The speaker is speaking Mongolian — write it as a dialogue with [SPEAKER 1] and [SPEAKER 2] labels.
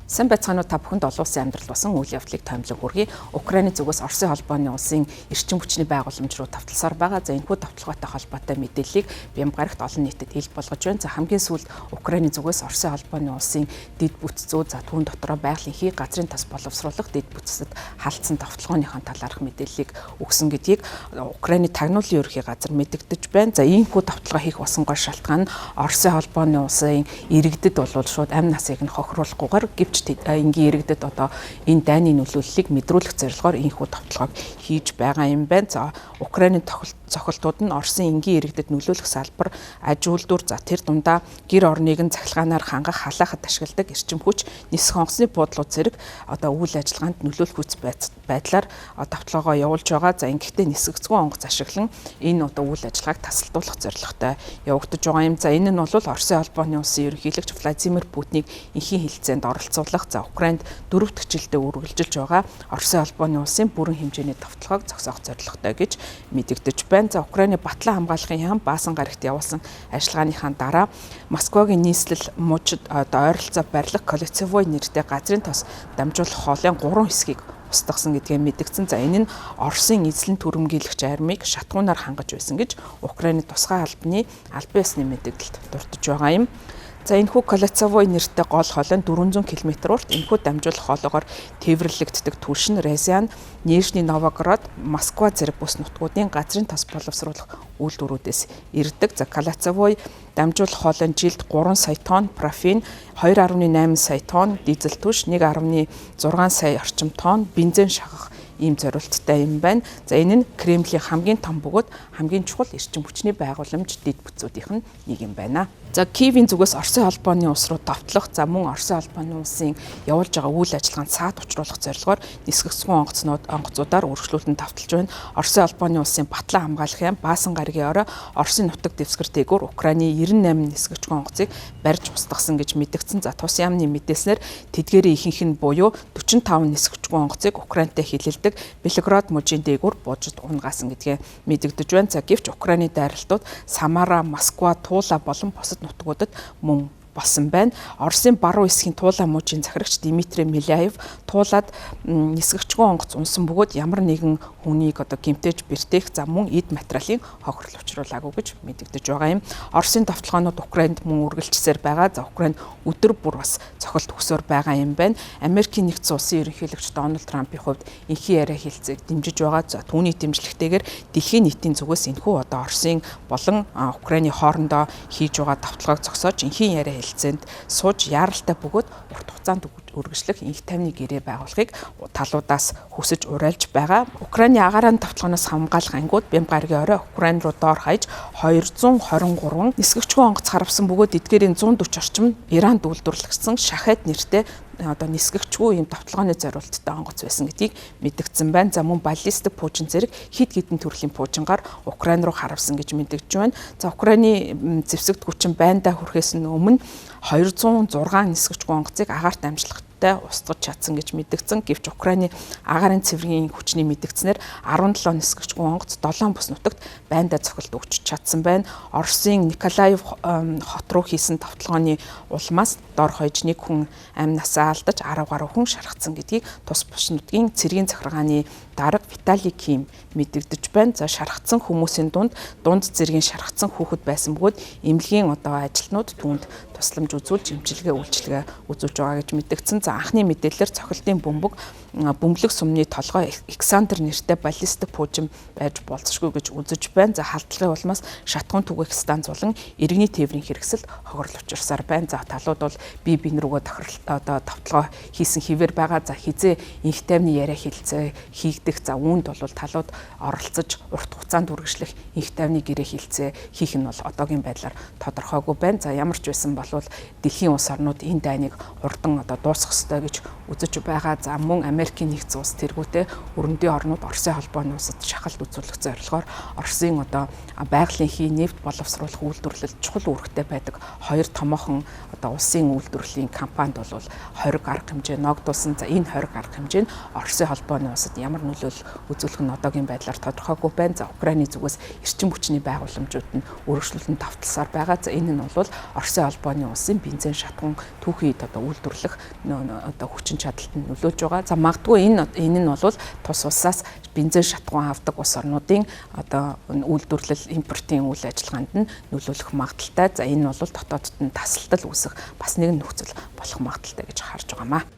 [SPEAKER 1] Сайн байцгаана уу, та бүхэнд олон улсын амьдрал болсон үйл явдлыг томилог хүргэе. Украины зүгээс Оросын холбооны улсын эрчим хүчний байгууламж руу тавталсаар байгаа. За, энэхүү тавталгаатай холбоотой мэдээллийг Бямба гарагт олон нийтэд ил болгож байна. За, хамгийн сүүлд Украины зүгээс Оросын холбооны улсын дэд бүтц зүү, за түүн дотроо байгалийн хий газрын тас боловсруулах дэд бүтцэд халдсан тавталгааныхаа талаарх мэдээллийг өгсөн гэдгийг Украины тагнуулын ерөнхий газар мэдэгдэж байна. За, ийхүү тавталгаа хийх болсон гол шалтгаан нь Оросын холбооны улсын иргэдэд бол шууд амь насыг нь хохируулахгүйгээр гэвч энгийн иргэдэд одоо энэ дайны нөлөөллийг мэдрүүлэх зорилгоор ийхүү тавталгааг хийж байгаа юм байна. За, Украины цохилтууд нь Оросын энгийн иргэдэд нөлөөлөх салбар, аж үйлдвэр, за тэр дундаа гэр орныг нь цахилгаанаар хангах, халаахад ашигладаг эрчим хүч, нисэх онгоцны буудлууд зэрэг одоо үйл ажиллагаанд нөлөөлөх үс байдлаар тавталгаагаа явуулж байгаа. За, ингэхдээ нисгэгцгүй онгоц ашиглан энэ одоо үйл ажиллагааг тасалдуулах зорилготой явагдаж байгаа юм. За, энэ нь бол Оросын холбооны улсын ерөнхийлөгч Владимир Путинийг энхийн хэлцээнд оролцуулах, за Украинд дөрөв дэх жилдээ үргэлжилж байгаа Оросын холбооны улсын бүрэн хэмжээний тавталгааг зогсоох зорилготой гэж мэдэгдэж байна. За, Украины Батлан хамгаалахын яам баасан гарагт явуулсан ажиллагааныхаа дараа Москвагийн нийслэл мужид одоо ойролцоо барилга Колецевой нэртэй газрын тос дамжуулах хоолын 3 хэсгийг устгасан гэдгээ мэдэгдсэн. За, энэ нь Оросын эзлэн түрэмгийлэгч армийг шатхуунаар хангаж байсан гэж Украины тусгай албаны албан ёсны мэдэгдэлд дурдж байгаа юм. За, энэхүү Колецовой нэртэй гол хоолой нь 400 км урт. Энэхүү дамжуулах хоолоогоор тээвэрлэгддэг түлш нь Рязань, Нижний Новгород, Москва зэрэг бүс нутгуудын газрын тос боловсруулах үйлдвэрүүдээс ирдэг. За, Колецовой дамжуулах хоолой нь жилд 3 сая тонн парафин, 2.8 сая тонн дизель түлш, 1.6 сая орчим тонн бензин шахах ийм зорилттой юм байна. За, энэ нь Кремлийн хамгийн том бөгөөд хамгийн чухал эрчим хүчний байгууламж дэд бүтцүүдийнх нь нэг юм байна. За, Киевийн зүгээс Оросын холбооны улс руу довтлох, за мөн Оросын холбооны улсын явуулж байгаа үйл ажиллагаанд саад учруулах зорилгоор нисгэгцгүй онгоцуудаар үргэлжлүүлэн довтолж байна. Оросын холбооны улсын Батлан хамгаалах яам баасан гарагийн орой Оросын нутаг дэвсгэр дээгүүр Украины 98 нисгэгчгүй онгоцыг барьж устгасан гэж мэдэгдсэн. За, тус яамны мэдээлснээр тэдгээрийн ихэнх нь буюу 45 нисгэгчгүй онгоцыг Украинтай хилэлдэг Белгород мужийн дээгүүр буужид унгаасан гэдгээ мэдэгдэж байна. За, гэвч Украины дайралтууд Самара, Москва, Тула болон бусад нутгуудад мөн болсон байна. Оросын баруун хэсгийн Тула мужийн захирагч Дмитрий Миляев Тулад нисгэгчгүй онгоц унсан бөгөөд ямар нэгэн хүнийг одоо гэмтээж бэртээх, за мөн эд материалын хохирол учруулаагүй гэж мэдэгдэж байгаа юм. Оросын довтолгоонууд Украинд мөн үргэлжсээр байгаа. За, Украинд өдөр бүр бас цохилт өгсөөр байгаа юм байна. Америкийн нэгдсэн улсын ерөнхийлөгч Дональд Трампын хувьд энхийн яриа хэлцээг дэмжиж байгаа. За, түүний дэмжлэгтэйгээр дэлхийн нийтийн зүгээс энэхүү одоо Оросын болон Украины хоорондоо хийж байгаа довтолгоог зогсоож энхийн яриа хэлцээнд сууж яаралтай бөгөөд урт хугацаанд үргэлжлэх энх тайвны гэрээ байгуулахыг талуудаас хүсэж уриалж байгаа. Украины агаарын довтолгооноос хамгаалах ангиуд Бямба гарагийн орой Украин руу доор хаяж 223 нисгэгчгүй онгоц харвасан бөгөөд эдгээрийн 140 орчим Иранд үйлдвэрлэгдсэн Шахед нэртэй одоо нисгэгчгүй юм довтолгооны зориулттай онгоц байсан гэдгийг мэдэгдсэн байна. За, мөн баллистик пуужин зэрэг хэд хэдэн төрлийн пуужингаар Украин руу харвасан гэж мэдэгдэж байна. За, Украины зэвсэгт хүчин байндаа хүрэхээс өмнө 206 нисгэгчгүй онгоцыг агаарт амжилттай устгаж чадсан гэж мэдэгдсэн. Гэвч Украины агаарын цэврийн хүчний мэдэгдснээр 17 нисгэгчгүй онгоц 7 бүс нутагт байндаа цохилт өгч чадсан байна. Оросын Николаев хот руу хийсэн довтолгооны улмаас дор хаяж нэг хүн амь насаа алдаж 10 гаруй хүн шархсан гэдгийг тус бус нутгийн цэргийн захиргааны дарга Виталий Ким мэдэгдэж байна. За, шархсан хүмүүсийн дунд дунд зэргийн шархсан хүүхэд байсан бөгөөд эмнэлгийн одоо ажилтнууд түүнд тусламж үзүүлж эмчилгээ үйлчилгээ үзүүлж байгаа гэж мэдэгдсэн. За, анхны мэдээлэлээр цохилтын бөмбөг бөмбөлөг сүмний толгой Александр нэртэй баллистик пуужин байж болзошгүй гэж үзэж байна. За, халдлагын улмаас шатхуун түгээх станц болон иргэний тээврийн хэрэгсэл хохирол учирсаар байна. За, талууд бол бие биен рүүгээ одоо довтолгоо хийсэн хэвээр байгаа. За, хизээ энх тайвны яриа хэлцээ хийгдэх, за үүнд бол талууд оролцож урт хугацаанд үргэлжлэх энх тайвны гэрээ хэлцээ хийх нь бол одоогийн байдлаар тодорхойгүй байна. За, ямар ч байсан болвол дэлхийн улс орнууд энэ дайныг хурдан одоо дуусгах ёстой гэж үзэж байгаа. За, мөн Америкийн нэгдсэн улс тэргүүтээ өрөндийн орнууд Оросын холбооны улсад шахалт үзүүлэх зорилгоор Оросын одоо байгалийн хий, нефть боловсруулах үйлдвэрлэлд чухал үүрэгтэй байдаг хоёр томоохон одоо улсын үйлдвэрлэлийн компанид бол хориг арга хэмжээ ногдуулсан. За, энэ хориг арга хэмжээ нь Оросын холбооны улсад ямар нөлөө нөлөөлөл үзүүлэх нь одоогийн байдлаар тодорхойгүй байна. За, Украины зүгээс эрчим хүчний байгууламжууд нь өргөжлөлтөнд тавталсаар байгаа. За, энэ нь бол Оросын холбооны улсын бензин, шатахуун, түүхий одоо үйлдвэрлэх одоо хүчин чадалт нь нөлөөлж байгаа. За, магадгүй энэ нь бол тус улсаас бензин, шатахуун авдаг улс орнуудын одоо үйлдвэрлэл, импортын үйл ажиллагаанд нь нөлөөлөх магадлалтай. За, энэ бол дотоодод нь тасалдал үүсэх бас нэгэн нөхцөл болох магадлалтай гэж харж байгаамаа.